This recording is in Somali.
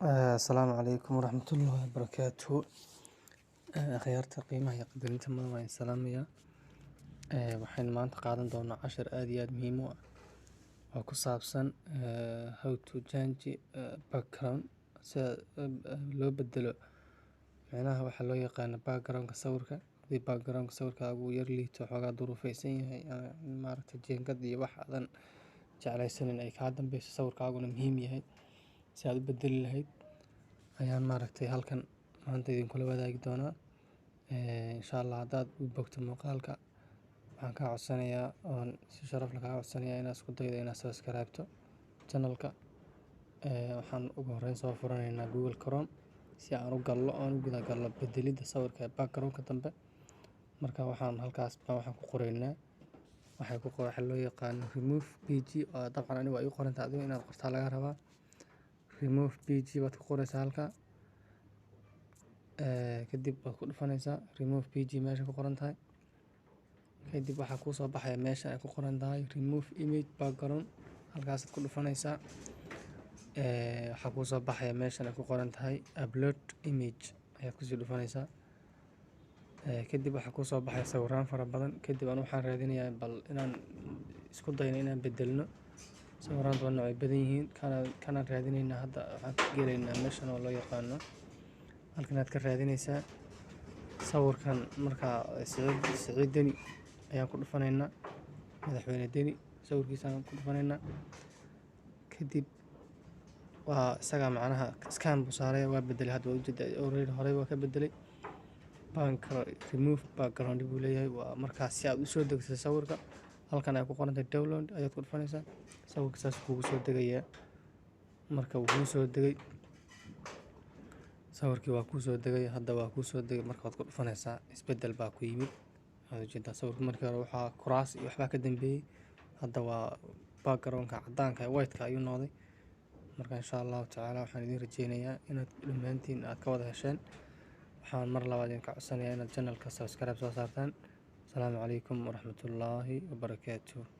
Asalaamu calaykum waraxmatullaahi wabarakaatuh. Akhyaarta qiimaha iyo qadarinta mudan, waan salaamayaa. Waxaynu maanta qaadan doonaa cashar aad iyo aad muhiim u ah oo ku saabsan how to change background, sida loo bedelo macnaha waxa loo yaqaano background-ka sawirka. Haddii background-ka sawirkaagu uu yar liito, xoogaa duruufaysan yahay, maaragtay, jiingad iyo wax aadan jeclaysanin ay kaa dambeyso, sawirkaaguna muhiim yahay, si aad u bedeli lahayd ayaan, maaragtay, halkan maanta idinkula wadaagi doonaa, insha Allah. Haddaad u bogto muuqaalka, waxaan kaa codsanayaa oon si sharaf leh kaa codsanayaa inaad isku daydo inaad subscribe-to channel-ka. Waxaan ugu horreyn soo furanaynaa Google Chrome si aan u gallo oon u guda gallo bedelidda sawirka ee background-ka dambe. Marka waxaan halkaas baa waxaan ku qoraynaa waxay ku waxa loo yaqaano remove bg, oo dabcan aniga waa ii qorantahay, adigo inaad qortaa laga rabaa. Remove bg baad ku qoraysaa halkaa, kadib waad ku dhufanaysaa remove bg meesha ku qoran tahay. Kadib waxaa kuu soo baxaya meesha ay ku qoran tahay remove image background, halkaasaad ku dhufanaysaa. Waxaa kuu soo baxaya meeshan ay ku qoran tahay upload image, ayaad kusii dhufanaysaa. Kadib waxaa kuu soo baxaya sawiraan fara badan. Kadib anu waxaan raadinayaa bal inaan isku dayno inaan bedelno. Sawiraantu waa noocay badan yihiin, kana kanaan raadinaynaa. Hadda waxaan ka gelaynaa meeshan oo loo yaqaano, halkan aad ka raadinaysaa sawirkan. Markaa Siciid Deni ayaan ku dhufanaynaa, Madaxweyne Deni sawirkiisaan ku dhufanaynaa. Kadib waa isagaa macnaha scan buu saaraya, waa bedelay. Hadda waa ujeeda, already horey waa ka bedelay. Bank remove background buu leeyahay. Waa markaas si aad usoo degto sawirka, halkan ay ku qorantahay download ayaad ku dhufanaysaa. Sawirka saas kugu soo degayaa. Marka uu kuu soo degay sawirkii, waa kuu soo degay, hadda waa kuu soo degay. Marka waad ku dhufanaysaa, isbeddel baa ku yimid, waad ujeedaa. Sawirka markii hore waxaa kuraas iyo waxbaa ka dambeeyey, hadda waa background-ka caddaanka ee white-ka ayuu noqday. Marka insha Allahu tacaala waxaan idiin rajeynayaa inaad dhammaantiin aad ka wada hesheen. Waxaan mar labaad idinka codsanayaa inaad channelka subscribe soo saartaan. Asalaamu calaykum waraxmatullaahi wabarakaatuh.